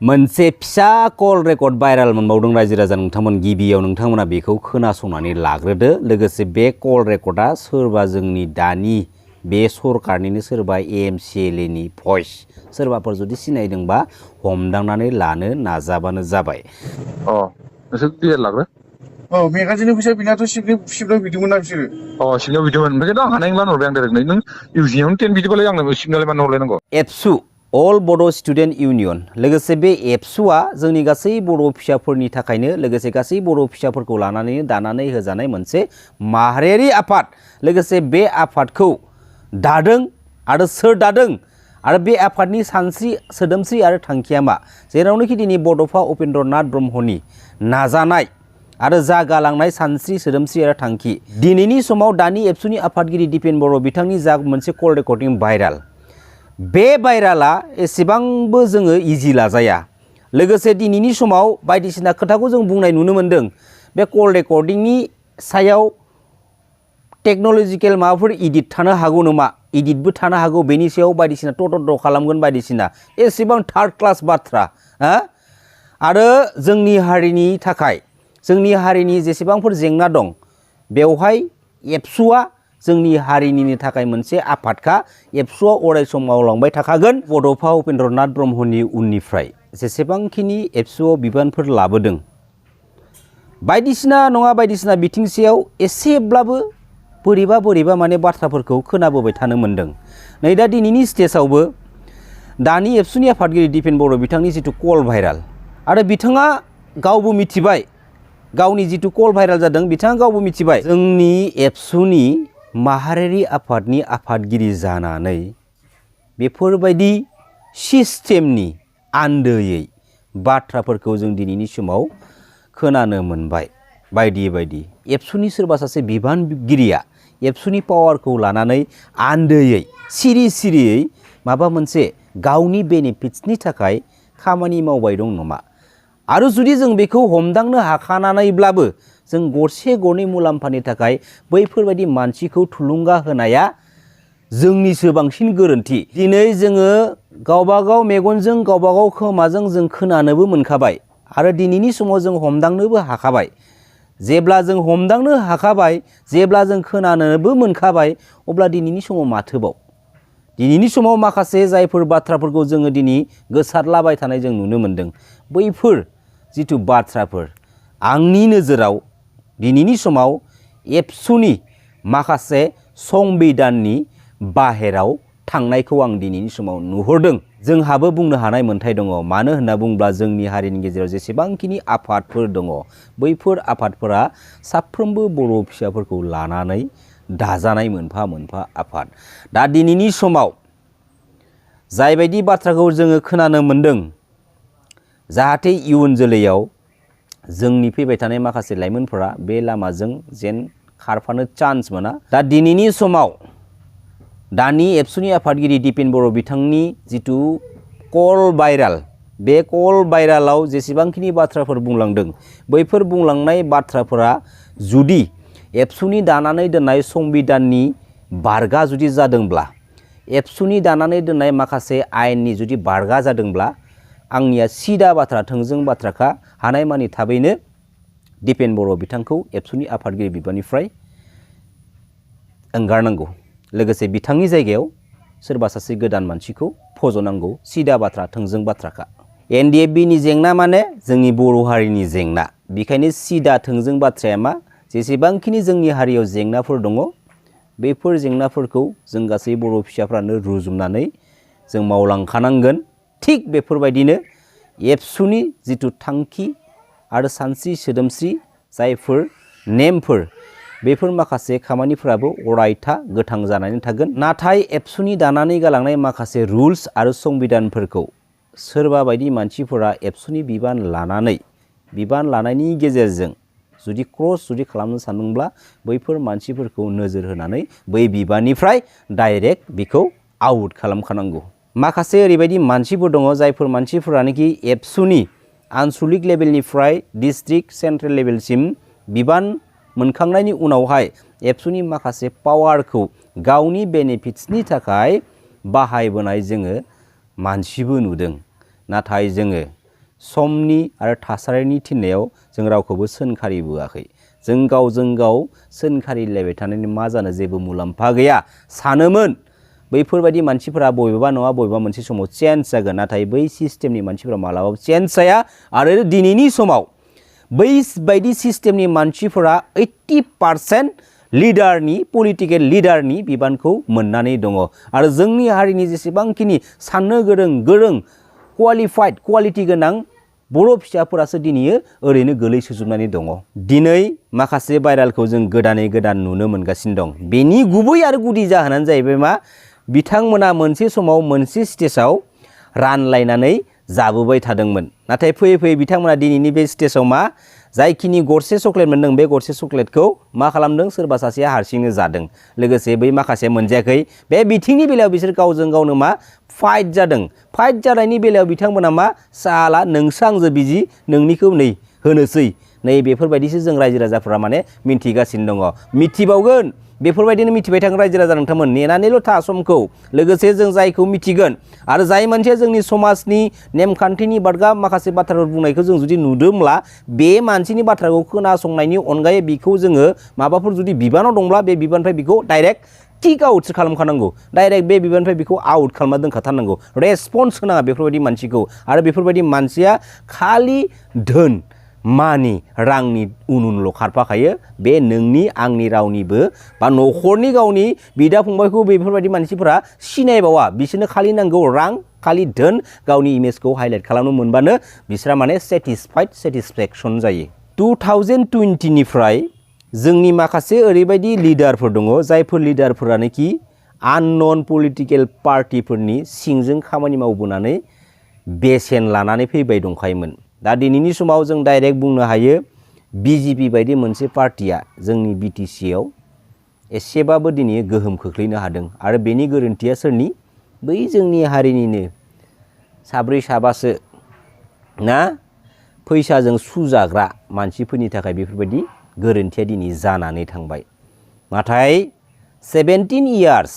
मोनसे फिसा call record viral मोनबावदों रायजो राजा नोंथांमोन गिबियाव नोंथांमोना बेखौ खोनासंनानै लाग्रोदो लोगोसे बे कल रेकर्डआ सोरबा जोंनि दानि बे सरकारनिनो सोरबा AMCLA नि भइस सोरबाफोर जुदि सिनायदोंबा हमदांनानै लानो नाजाबानो जाबाय। नोंसोर क्लियार लाग्रो। मेगाजिननि फैसा बिनाथ' सिगनेल बिदोंमोन ना बिसोरो। सिगनेल बिदोंमोन ओमफ्राय आं हानाय नंला हरबाय आं डाइरेक्ट नों इउजियावनो 10 बिदिबालाय आंनो सिगनेल मानो हरलायनांगौ। ABSU अल बड' स्टुडेन्ट इउनियन लोगोसे बे ABSUआ जोंनि गासै बर' फिसाफोरनि थाखायनो लोगोसे गासै बर' फिसाफोरखौ लानानै दानानै होजानाय मोनसे माहारियारि आफाद लोगोसे बे आफादखौ दादों आरो सोर दादों आरो बे आफादनि सानस्रि सोदोमस्रि आरो थांखिया मा जेरावनोखि दिनै बड'फा उपेन्द्रनाथ ब्रह्मनि नाजानाय आरो जा गालांनाय सानस्रि सोदोमस्रि आरो थांखि दिनैनि समाव दानि ABSUनि आफादगिरि दिपेन बर' बिथांनि जा मोनसे कल रेकर्डिं भाइराल बे भाइराला एसेबांबो जोङो इजि लाजाया लोगोसे दिनैनि समाव बायदिसिना खोथाखौ जों बुंनाय नुनो मोनदों बे कल रेकर्डिंनि सायाव टेक्न'लजिकेल माबाफोर इडिट थानो हागौ नामा इडिटबो थानो हागौ बेनि सायाव बायदिसिना टट' खालामगोन बायदिसिना एसेबां थार्ड क्लास बाथ्रा आरो जोंनि हारिनि थाखाय जोंनि हारिनि जेसेबांफोर जेंना दं बेवहाय ABSUआ जोंनि हारिनि थाखाय मोनसे आफादखा ABSUआ अराय सम मावलांबाय थाखागोन। बड'फा उपेन्द्रनाथ ब्रह्मनि उननिफ्राय जेसेबांखिनि ABSUआव बिबानफोर लाबोदों बायदिसिना नङा बायदिसिना बिथिंसेयाव एसेब्लाबो बोरैबा माने बाथ्राफोरखौ खोनाबोबाय थानो मोनदों। नै दा दिनैनि स्टेजावबो दानि ABSUनि आफादगिरि दिपेन बर' बिथांनि जिथु कल भाइराल आरो बिथाङा गावबो मिथिबाय गावनि जिथु कल भाइराल जादों बिथाङा गावबो मिथिबाय जोंनि ABSUनि माहारियारि आफादनि आफादगिरि जानानै बेफोरबायदि सिस्टेमनि आन्दोयै बाथ्राफोरखौ जों दिनैनि समाव खोनानो मोनबाय बायदि ABSUनि सोरबा सासे बिबानगिरिया ABSUनि पावारखौ लानानै आन्दोयै सिरियै माबा मोनसे गावनि बेनिफिट्सनि थाखाय खामानि मावबाय दं नामा आरो जुदि जों बेखौ हमदांनो हाखानानैब्लाबो जों गरसे गरनै मुलाम्फानि थाखाय बैफोरबायदि मानसिखौ थुलुंगा होनाया जोंनिसो बांसिन गोरोन्थि। दिनै जोङो गावबागाव मेगनजों गावबागाव खोमाजों जों खोनानोबो मोनखाबाय आरो दिनैनि समाव जों हमदांनोबो हाखाबाय जेब्ला जों हमदांनो हाखाबाय जेब्ला जों खोनानोबो मोनखाबाय अब्ला दिनैनि समाव माथोबाव दिनैनि समाव माखासे जायफोर बाथ्राफोरखौ जोङो दिनै गोसारलाबाय थानाय जों नुनो मोनदों बैफोर जिथु बाथ्राफोर आंनि नोजोराव दिनैनि समाव ABSUनि माखासे संबिधाननि बाहेराव थांनायखौ आं दिनैनि समाव नुहुरदों। जोंहाबो बुंनो हानाय मोन्थाय दङ मानो होनना बुङोब्ला जोंनि हारिनि गेजेराव जेसेबांखिनि आफादफोर दङ बैफोर आफादफोरा साफ्रोमबो बर' फिसाफोरखौ लानानै दाजानाय मोनफा आफाद। दा दिनैनि समाव जायबायदि बाथ्राखौ जोङो खोनानो मोनदों जाहाथे इयुन जोलैयाव जोंनि फैबाय थानाय माखासे लाइमोनफोरा बे लामाजों जेन खारफानो चान्स मोना। दा दिनैनि समाव दानि ABSUनि आफादगिरि दिपेन बर' बिथांनि जिथु कल भाइराल बे कल भाइरालाव जेसेबांखिनि बाथ्राफोर बुंलांदों बैफोर बुंलांनाय बाथ्राफोरा जुदि ABSUनि दानानै दोननाय संबिधाननि बारगा जुदि जादोंब्ला ABSUनि दानानै दोननाय माखासे आयेननि जुदि बारगा जादोंब्ला आंनिया सिदा बाथ्रा थोंजों बाथ्राखा हानायमानि थाबैनो दिपेन बर' बिथांखौ ABSUनि आफादगिरि बिबाननिफ्राय एंगारनांगौ लोगोसे बिथांनि जायगायाव सोरबा सासे गोदान मानसिखौ फज'नांगौ सिदा बाथ्रा थोंजों बाथ्राखा। NDFBनि जेंना माने जोंनि बर' हारिनि जेंना बेखायनो सिदा थोंजों बाथ्राया मा जेसेबांखिनि जोंनि हारियाव जेंनाफोर दङ बेफोर जेंनाफोरखौ जों गासै बर' फिसाफ्रानो रुजुमनानै जों मावलांखानांगोन। थिग बेफोरबायदिनो ABSUनि जिथु थांखि आरो सानस्रि सोदोमस्रि जायफोर नेमफोर बेफोर माखासे खामानिफोराबो अरायथा गोथां जानानै थागोन। नाथाय ABSUनि दानानै गालांनाय माखासे रुल्स आरो संबिधानफोरखौ सोरबा बायदि मानसिफोरा ABSUनि बिबान लानायनि गेजेरजों जुदि क्रस खालामनो सानदोंब्ला बैफोर मानसिफोरखौ नोजोर होनानै बै बिबाननिफ्राय डाइरेक्ट बेखौ आउट खालामखानांगौ। माखासे ओरैबायदि मानसिफोर दङ जायफोर मानसिफोरानोखि ABSUनि आनसलिक लेभेलनिफ्राय डिस्ट्रिक्ट सेन्ट्रेल लेभेलसिम बिबान मोनखांनायनि उनावहाय ABSUनि माखासे पावारखौ गावनि बेनिफिट्सनि थाखाय बाहायबोनाय जोङो मानसिबो नुदों। नाथाय जोङो समनि आरो थासारिनि थिननायाव जों रावखौबो सोंखारिबोआखै। जों गावजों गाव सोंखारिलायबाय थानायनि मा जानो जेबो मुलाम्फा गैया सानोमोन। बैफोरबायदि मानसिफोरा बबेबा नङा बबेबा मोनसे समाव चेन्ज जागोन, नाथाय बै सिस्टेमनि मानसिफोरा मालाबाबो चेन्ज जाया। आरो दिनैनि समाव बै बायदि सिस्टेमनि मानसिफोरा 80% लिडारनि पलिटिकेल लिडारनि बिबानखौ मोननानै दङ। आरो जोंनि हारिनि जेसेबांखिनि साननो गोरों क्वालिफाइड क्वालिटि गोनां बर' फिसाफोरासो दिनै ओरैनो गोलैसोजोबनानै दङ। दिनै माखासे भाइरालखौ जों गोदानै गोदान नुनो मोनगासिनो दं। बेनि गुबै आरो गुदि जाहोनानो जाहैबाय मा, बिथांमोना मोनसे समाव मोनसे स्टेजाव रानलायनानै जाबोबाय थादोंमोन। नाथाय फैयै फैयै बिथांमोना दिनैनि बे स्टेजाव मा, जायखिनि गरसे चक्लेट मोनदों बे गरसे चक्लेटखौ मा खालामदों, सोरबा सासेया हारसिंनो जादों, लोगोसे बै माखासे मोनजायाखै। बे बिथिंनि बेलायाव बिसोर गावजों गावनो मा फाइट जादों। फाइट जानायनि बेलायाव बिथांमोना मा, साला नोंसो आंजो बिजि नोंनिखौ नै होनोसै, नै बेफोरबायदिसो जों रायजो राजाफोरा माने मिन्थिगासिनो दङ। मिथिबावगोन, बेफोरबायदिनो मिथिबाय थागोन रायजो राजा नोंथांमोन, नेनानैल' था समखौ। लोगोसे जों जायखौ मिथिगोन आरो जाय मानसिया जोंनि समाजनि नेमखान्थिनि बारगा माखासे बाथ्राफोर बुंनायखौ जों जुदि नुदोंब्ला, बे मानसिनि बाथ्राखौ खोनासंनायनि अनगायै बिखौ जोङो माबाफोर जुदि बिबानाव दंब्ला बे बिबाननिफ्राय बिखौ डाइरेक्ट किक आउटसो खालामखानांगौ। डाइरेक्ट बे बिबाननिफ्राय बिखौ आउट खालामना दोनखाथारनांगौ। रेसपन्स होनाङा बेफोरबायदि मानसिखौ। आरो बेफोरबायदि मानसिया खालि धोन मानि रांनि उन उनल' खारफाखायो। बे नोंनि आंनि रावनिबो बा न'खरनि गावनि बिदा फंबायखौ बेफोरबायदि मानसिफोरा सिनायबावा। बिसोरनो खालि नांगौ रां, खालि धोन, गावनि इमेजखौ हाइलाइट खालामनो मोनबानो बिसोरा माने सेटिसफेक्सन जायो। 2020 निफ्राय जोंनि माखासे ओरैबायदि लिडारफोर दङ, जायफोर लिडारफोरानोखि आननन पलिटिकेल पार्टिफोरनि सिंजों खामानि मावबोनानै बेसेन लानानै फैबाय दंखायोमोन। दा दिनैनि समाव जों डाइरेक्ट बुंनो हायो, BJP बायदि मोनसे पार्टिया जोंनि BTC आव एसेबाबो दिनै गोहोम खोख्लैनो हादों। आरो बेनि गोरोन्थिया सोरनि? बै जोंनि हारिनिनो साब्रै साबासो ना फैसाजों सुजाग्रा मानसिफोरनि थाखाय बेफोरबायदि गोरोन्थिया दिनै जानानै थांबाय। नाथाय 17 इयार्स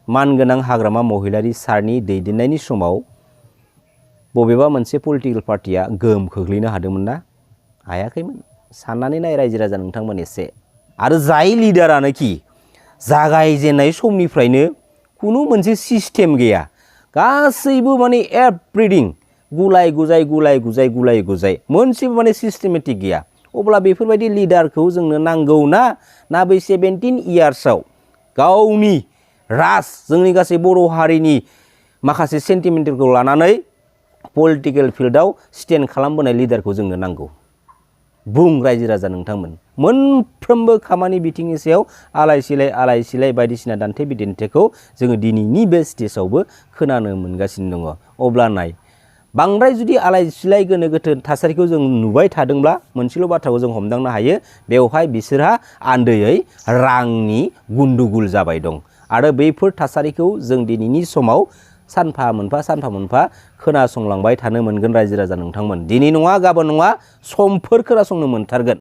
मानगोनां हाग्रामा महिलारि सारनि दैदेननायनि समाव बबेबा मोनसे पलिटिकेल पार्टिया गोहोम खोख्लैनो हादोंमोन ना? हायाखैमोन। साननानै नाय रायजो राजा नोंथांमोन एसे। आरो जाय लिडारानोखि जागायजेननाय समनिफ्रायनो खुनु मोनसे सिस्टेम गैया, गासैबो माने एभ्रिथिं गुलाय गुजाय मोनसेबो माने सिस्टेमेटिक गैया, अब्ला बेफोरबायदि लिडारखौ जोंनो नांगौ ना बै 17 इयार्सआव गावनि जोंनि गासै बर' हारिनि माखासे सेन्टिमेन्टफोरखौ लानानै पलिटिकेल फिल्डआव स्टेन्ड खालामबोनाय लिडारखौ जोंनो नांगौ? बुं रायजो राजा नोंथांमोन। मोनफ्रोमबो खामानि बिथिंनि सायाव आलाय सिलाय बायदिसिना दान्थे बिदान्थेखौ जोङो दिनैनि बे स्टेजावबो खोनानो मोनगासिनो दङ। अब्ला नाय, बांद्राय जुदि आलाय सिलाय गोनो गोथो थासारिखौ जों नुबाय थादोंब्ला मोनसेल' बाथ्राखौ जों हमदांनो हायो, बेवहाय बिसोरहा आन्दोयै रांनि गुन्दुगुल जाबाय दं। आरो बैफोर थासारिखौ जों दिनैनि समाव सानफा मोनफा खोनासंलांबाय थानो मोनगोन रायजो राजा नोंथांमोन। दिनै नङा गाबोन नङा समफोर खोनासंनो मोनथारगोन।